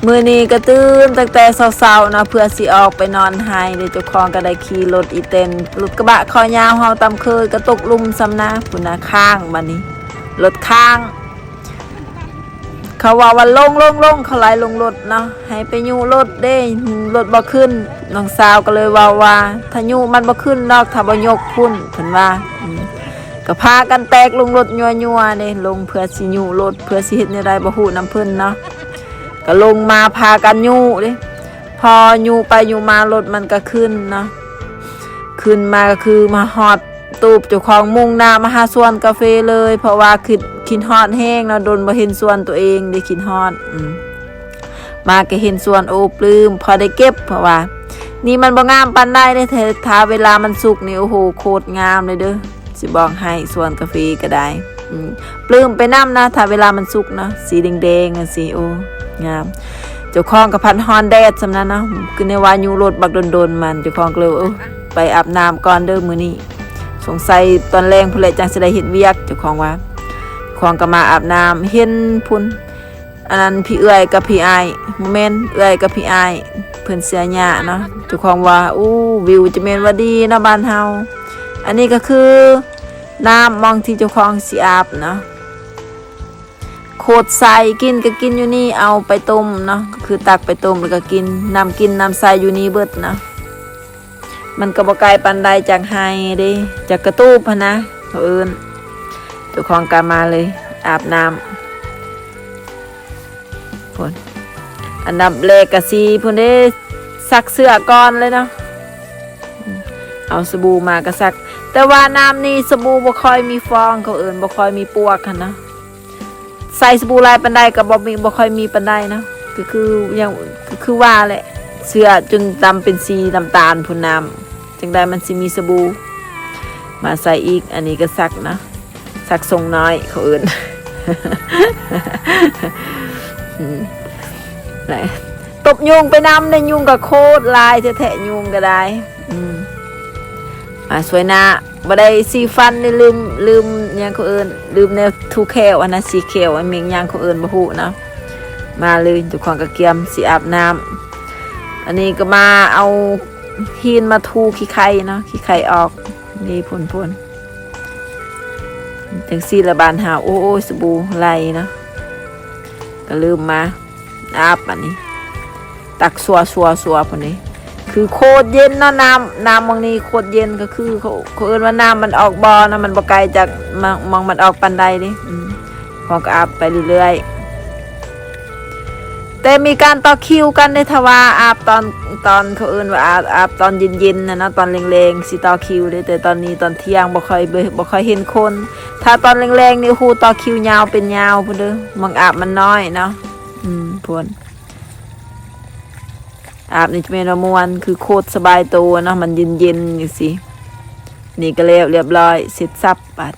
ມື້ນີ້ກໍຕື່ນຕັ້ງແຕ່ເຊົ້າໆເນາະ ເພື່ອຊິອອກໄປນອນໄຮ່ເດ້. ເຈົ້າຂອງກໍໄດ້ຂີ່ລົດອີແຕນ ລົດກະບະເຄາະຍາວເຮົາຕາມເຄີຍ ກໍຕົກຫຼຸມຊ້ຳນະ ພຸ້ນນະ ຄ້າງບາດນີ້ ລົດຄ້າງ. ເຂົາເວົ້າວ່າ ລົງ ລົງ ລົງ ເຂົາໄລ່ລົງລົດເນາະ ໃຫ້ໄປຍູ້ລົດເດ້ ລົດບໍ່ຂຶ້ນ. ນ້ອງສາວກໍເລີຍເວົ້າວ່າ ຖ້າຍູ້ມັນບໍ່ຂຶ້ນດອກ ຖ້າບໍ່ຍົກພຸ້ນ ເພິ່ນວ່າ. ອືມ ກໍພາກັນແຕກລົງລົດຍົວໆເດ້ ລົງເພື່ອຊິຍູ້ລົດ ເພື່ອຊິເຮັດແນວໃດບໍ່ຮູ້ນຳເພິ່ນເນາະ. ກໍລົງມາພາກັນຍູ້ເດ້ ພໍຍູ້ໄປຍູ້ມາລົດມັນກໍຂຶ້ນເນາະ. ຂຶ້ນມາກໍຄືມາຮອດຕູບເຈົ້າຂອງ ມຸ່ງໜ້າມາຫາສວນກາເຟເລີຍ ເພາະວ່າຄິດ ຄິດຮອດແຮງເນາະ ດົນບໍ່ເຫັນສວນຕົວເອງເດ້ ຄິດຮອດ. ອືມ ມາກໍເຫັນສວນ ໂອ້ ປຶ້ມ ພໍໄດ້ເກັບ ເພາະວ່ານີ້ມັນບໍ່ງາມປານໃດເດ້ ຖ້າ ຖ້າເວລາມັນສຸກນີ້ ໂອ້ໂຫ ໂຄດງາມເລີຍເດີ ຊິບອກໃຫ້ ສວນກາເຟກໍໄດ້. ອືມ ປຶ້ມໄປນຳນະ ຖ້າເວລາມັນສຸກເນາະ ສີແດງໆຈັ່ງຊີ້ ໂອ້ ງາມ. ເຈົ້າຂອງກໍພັດຮ້ອນແດດສ່ຳນັ້ນເນາະ ຄືແນວວ່າຍູ້ລົດບັກດົນໆ ມັນ ເຈົ້າຂອງກໍເລີຍ ໂອ້ ໄປອາບນ້ຳກ່ອນເດີມື້ນີ້ ສົງໄສຕອນແລງພຸ້ນແຫຼະ ຈັ່ງຊິໄດ້ເຮັດວຽກ ເຈົ້າຂອງວ່າ. ເຈົ້າຂອງກໍມາອາບນ້ຳ ເຫັນພຸ້ນ ອັນນັ້ນ ພີ່ເອື້ອຍກັບພີ່ອ້າຍ ບໍ່ແມ່ນ ເອື້ອຍກັບພີ່ອ້າຍ ເພິ່ນເສຍຫຍ້າເນາະ. ເຈົ້າຂອງວ່າ ໂອ້ ວິວຈະແມ່ນວ່າດີເນາະບ້ານເຮົາ. ອັນນີ້ກໍຄືນ້ຳໝ່ອງທີ່ເຈົ້າຂອງຊິອາບເນາະ ໂຄດໃສ ກິນກໍກິນຢູ່ນີ້ ເອົາໄປຕົ້ມເນາະ ກໍຄືຕັກໄປຕົ້ມແລ້ວກໍກິນ ນ້ຳກິນນ້ຳໃສຢູ່ນີ້ເບິດເນາະ. ມັນກໍບໍ່ໄກປານໃດຈາກໄຮ່ເດ້ ຈາກກະຕູບຫັ້ນນະ ເຂົາເອີ້ນ. ເຈົ້າຂອງກໍມາເລີຍ ອາບນ້ຳ ພຸ້ນ ອັນດັບແລກກະຊິພຸ້ນເດ້ ຊັກເສື້ອກ່ອນເລີຍເນາະ ເອົາສະບູມາກໍຊັກ. ແຕ່ວ່ານ້ຳນີ້ສະບູບໍ່ຄ່ອຍມີຟອງ ເຂົາເອີ້ນ ບໍ່ຄ່ອຍມີປວກຫັ້ນນະ. ໃສ່ສະບູຫຼາຍປານໃດກໍບໍ່ມີ ບໍ່ຄ່ອຍມີປານໃດເນາະ ກໍຄື ຍັງ ກໍຄືວ່າແຫຼະ ເສື້ອຈົນດຳເປັນສີນ້ຳຕານພຸ້ນ ນ້ຳຈັ່ງໃດມັນຊິມີສະບູມາໃສ່ອີກ. ອັນນີ້ກໍຊັກເນາະ ຊັກຊົງນ້ອຍເຂົາເອີ້ນ ອືມ ແຫຼະ ຕົບຍຸງໄປນຳເດ້ ຍຸງກໍໂຄດຫຼາຍແທ້ໆ ຍຸງກໍໄດ້. ອືມ ມາຊ່ວຍໜ້າ ບໍ່ໄດ້ສີຟັນນີ້ ລືມ ລືມຫຍັງເຂົາເອີ້ນ ລືມແນວຖູແຂ້ວ ອັນນັ້ນສີແຂ້ວ ອັນແມ່ນຫຍັງເຂົາເອີ້ນບໍ່ຮູ້ເນາະ. ມາເລີຍ ເຈົ້າຂອງກໍກຽມຊິອາບນ້ຳ. ອັນນີ້ກໍມາເອົາຫີນມາຖູຂີ້ໄຂ່ເນາະ ຂີ້ໄຂ່ອອກ ນີ້ພຸ້ນໆ ຈັ່ງຊີ້ລະບ້ານເຮົາ. ໂອ້ຍ ສະບູໄຫຼເນາະ ກໍລືມມາ ອາບອັນນີ້ ຕັກຊົວໆໆ ພຸ້ນນີ້ ຄືໂຄດເຢັນເນາະ ນ້ຳ ນ້ຳໝ່ອງນີ້ໂຄດເຢັນ ກໍຄືເຂົາ ເຂົາເອີ້ນວ່ານ້ຳມັນອອກບໍ່ເນາະ ມັນບໍ່ໄກຈາກໝ່ອງ ໝ່ອງມັນອອກປານໃດເດ້. ອືມ ເຮົາກໍອາບໄປເລື້ອຍໆ ແຕ່ມີການຕໍ່ຄິວກັນເດ້ ຖ້າວ່າອາບຕອນ ຕອນ ເຂົາເອີ້ນວ່າອາບ ອາບຕອນເຢັນໆນະເນາະ ຕອນແລງໆ ຊິຕໍ່ຄິວເດ້ ແຕ່ຕອນນີ້ຕອນທ່ຽງບໍ່ຄ່ອຍ ບໍ່ ບໍ່ຄ່ອຍເຫັນຄົນ. ຖ້າຕອນແລງໆນີ້ ໂອ້ໂຫ ຕໍ່ຄິວຍາວເປັນຍາວພຸ້ນເດີ ໝ່ອງອາບມັນນ້ອຍເນາະ. ອືມ ພຸ້ນ ອາບນີ້ຈະແມ່ນວ່າມ່ວນ ຄືໂຄດສະບາຍໂຕເນາະ ມັນເຢັນໆ ຈັ່ງຊີ້. ນີ້ກໍແລ້ວລຽບຮ້ອຍ ເສັດສັບບາດ